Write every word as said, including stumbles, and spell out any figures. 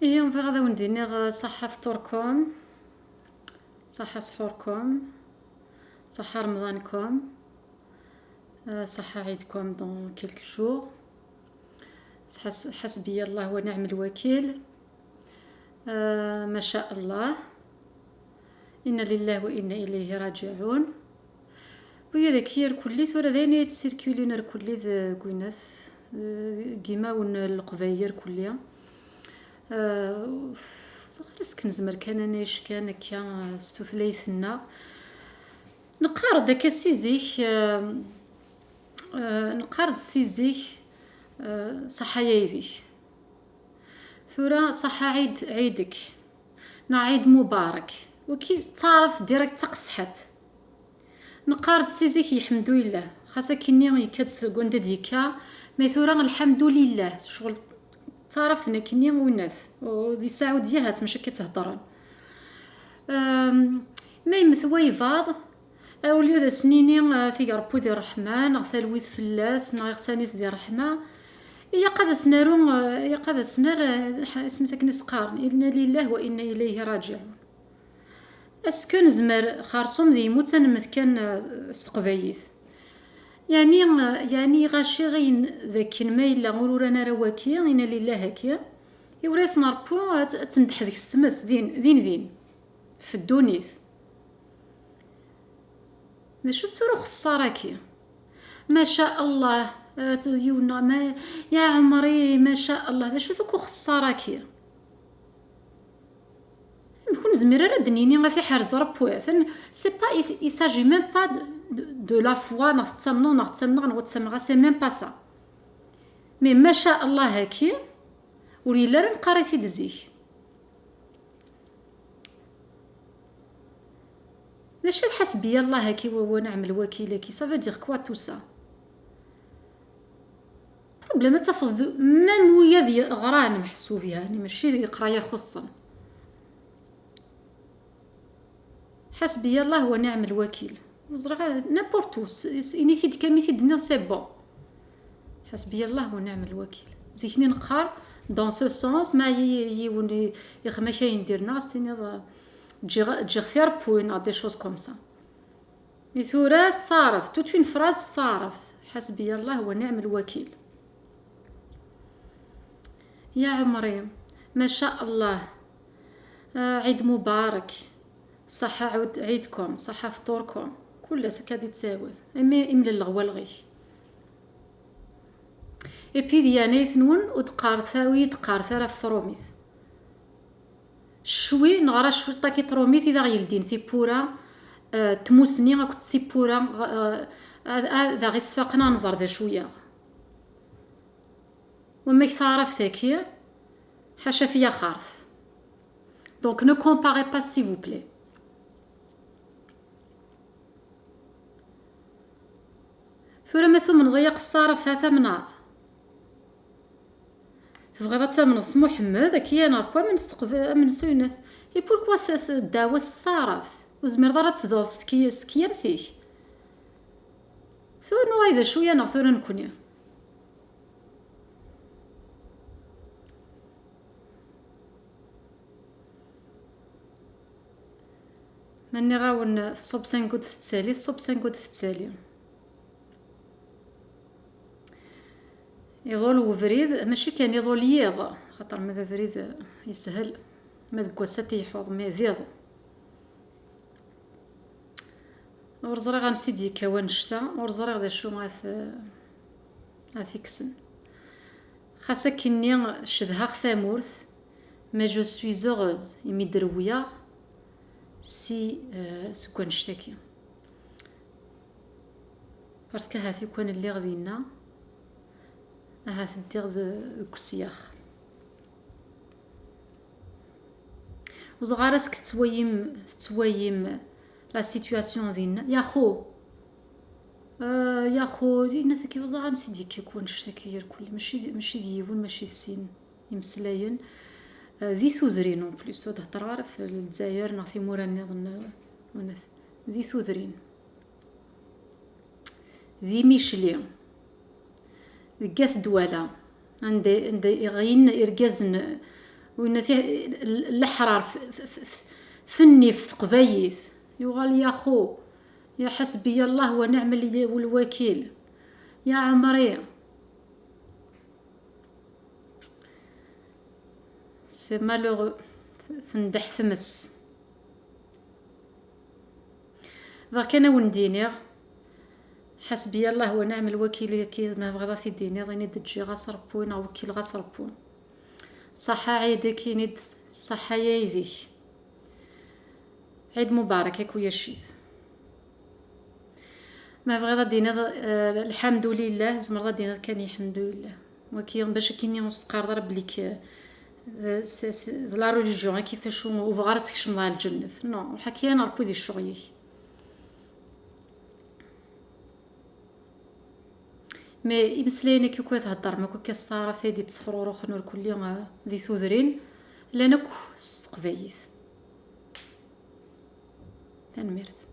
Ihi, bɣiɣ ad awen-d-iniɣ, eh, ṣaḥḥa fṭurkum, ṣaḥḥa sḥurkum, ṣaḥḥa remḍankum, eh, ṣaḥḥa ɛidkum dans quelques jours. Ḥas-, ḥasbiya Allah wa niɛm lwakil. Eh, ma sha Allah. Inna lillahi wa inna ilayhi rajiɛun. Wiyaḍ-agi irkelli tura d ayen i yettcirculin irkelli deg winat, eh, deg imawen n Leqbayel irkelli. Eh, ur ẓriɣ ara amek nezmer kan ad nɛic kan akka, eh, s tutlayt-nneɣ. Neqqar-d akka si zik, eh, eh, neqqar-d si zik, eh, ṣaḥḥa yid-k. Tura ṣaḥḥa ɛid, ɛid-ik. Neɣ ɛid mubarek. Waki d taɛrabt direct d taqesḥet. Neqqar-d si zik yeḥmdulillah. Xas akkenni yekka-d seg wanda d-yekka, ma tura lḥamdulillah. Ccɣel d taɛrabt n akkenni winat. U di Saɛudya hat maca akka i tt-heddren. Ehm, ma yemmet waybaḍ, au lieu d as-nini, ah, tig Ṛebbi di ṛṛeḥma, neɣ talwit fell-as, neɣ iɣsan-is di ṛṛeḥma, ilaq ad as-naru, ah, ilaq ad as-nerr, ah, ḥ-, isem-is akken i s-qqaren, inna lillahi wa inna ilayhi rajiɛun. Est-ce que nezmer xerṣum d yemmut ad nemmet kan, ah, s teqbaylit? Yeɛni, ah, yeɛni ɣaci ɣayen d akken ma yella ur uran ara waki, inna lillahi aki, i ur-as n Ṛebbi ad, ad tendeḥ deg-s tmes, din, din, din. F ddunit. D acu tura uxeṣṣar-agi? Ma sha Allah, eh, yiwen, ma, ya ɛemri, ma sha Allah, d acu-t akk uxeṣṣar-agi? Amek ur nezmir ara ad d-nini a t-iḥrez Ṛebbi? Atan, c'est pas, il, il s'agit même pas de, de, de la foi, neɣ tettamneḍ, neɣ tettamneḍ, neɣ ur tettamneḍ, c'est même pas ça. Mais ma sha Allah-agi, ur yelli ara neqqar-it-id zik. D acu d ḥasbiya Allah-agi wa, wa niɛm lwakil-agi? Ça veut dire quoi tout ça? Problème ad tafeḍ d, même wiyaḍ yeɣran meḥsub, yeɛni mačči d leqraya xuṣṣen. Ḥasbiya Allah wa niɛm lwakil. Ur ẓriɣ ara, n'importe où, s-, s-, ini-t-id kan mi t-id-tenniḍ, c'est bon. Ḥasbiya Allah wa niɛm lwakil. Zik-nni neqqar, dans ce sens, ma yi-, yiwen i-, ixdem-ak ayen dirna, ad s-tiniḍ, eh, ǧǧiɣ, ǧǧiɣ tiṛewwin, neɣ des choses comme ça. Mi tura s taɛrabt, toute une phrase s taɛrabt. Ḥasbiya Allah wa niɛm lwakil. Ya ɛemri, ma sha Allah, eh, ɛid mubarek. Ṣaḥḥa ɛud-, ɛidkum, ṣaḥḥa fṭurkum. Kul ass akka ad ittawad. Imi imlelleɣ walɣ-ik. Et puis, di yeɛnayet-nwen, ur d-qqaret, ur yi-d-qqaret ara ɣef tṛumit. Ccwi, neɣra cwiṭ akka i tṛumit i d aɣ-yeldin tiwwura, eh, n tmusni akked tiwwura, eh, ad, ad aɣ-isfaqen ad nẓer d acu-yaɣ. Wamma g taɛrabt-agi, ḥaca f yaxart. Donc, ne comparez pas, s'il vous plaît. Tura ma tumneḍ-iyi s taɛrabt, ad tamneḍ. Tebɣiḍ ad tamneḍ s Muḥemmed, akka neɣ amen s teqb-, amen s winat. Et pourquoi t-, t-, ddeɛwat s taɛrabt? Ur tezmireḍ ara ad tedɛuḍ s tki-, s tekyamt-ik? Tura nuɣal d acu-ya neɣ tura nekni? Ma nniɣ-awen tṣubb s angu d-tettali, tṣubb s angu d-tettali. Iḍul webrid, mačči kan iḍul yiḍ, xaṭer ma d abrid yeshel, ma deg wass ad t-yeḥuḍ, mais d iḍ. Ur ẓriɣ ansi d-yekka wannect-a, ur ẓriɣ d acu ad t-, ad t-ikksen. Xas akkenni cedhaɣ tamurt, mais je suis heureuse imi d-rewleɣ si, euh, seg wannect-agi. Parce que ahat lukan lliɣ dinna, ahat ddiɣ de-, deg usyax. Ur ẓriɣ ara est-ce que tettwayim, tettwayim la situation dinna. Yaxu, euh, yaxu, dinna tagi ur ẓriɣ ansi d-yekka wannect-agi irkelli. Mačči d, mačči d yiwen, mačči d sin imeslayen, eh, di tudrin, en plus, ur d-heddreɣ ara ɣef Lezzayer neɣ timura nniḍen, eh, unat, di tudrin, di Micli, deg At Dwala, anda, anda iɣin irgazen, eh, Winna ti- leḥrar f- f- f- f- fenni f teqbaylit. Yuɣal yaxu, ya ḥasbiya llah wa niɛmal lwakil, ya ɛemri. C'est malheureux. Tendeḥ tmes. Bɣiɣ kan ad wen-d-iniɣ, ḥasbiya llah wa niɛmal lwakil. Akka ma tebɣiḍ ad t-id-tiniḍ, ini-d ǧǧiɣ-as Rebbi neɣ wekkileɣ-as Rebbi. Ṣaḥḥa ɛid-ik, ini-d ṣaḥḥa ya aydi-k. Ɛid mubarak akk i yacit. Ma tebɣiḍ ad d-tiniḍ, eh, lḥamdulillah, tzemreḍ ad d-tiniḍ kan lḥamdulillah. Waki bac akkin ur s-teqqareḍ ara belli k-, d, s- s- d la religion, akif acu ur bɣiɣ ara ad tkecmeḍ ɣer lǧennet. Non, ruḥ akkin, Rebbi di ccɣel-ik. Mais imeslayen akk akk ad theddrem akk akka s taɛrabt ay d-yettefruruxen ur kulli, eh, di tudrin, llan akk s teqbaylit. Tanemmirt.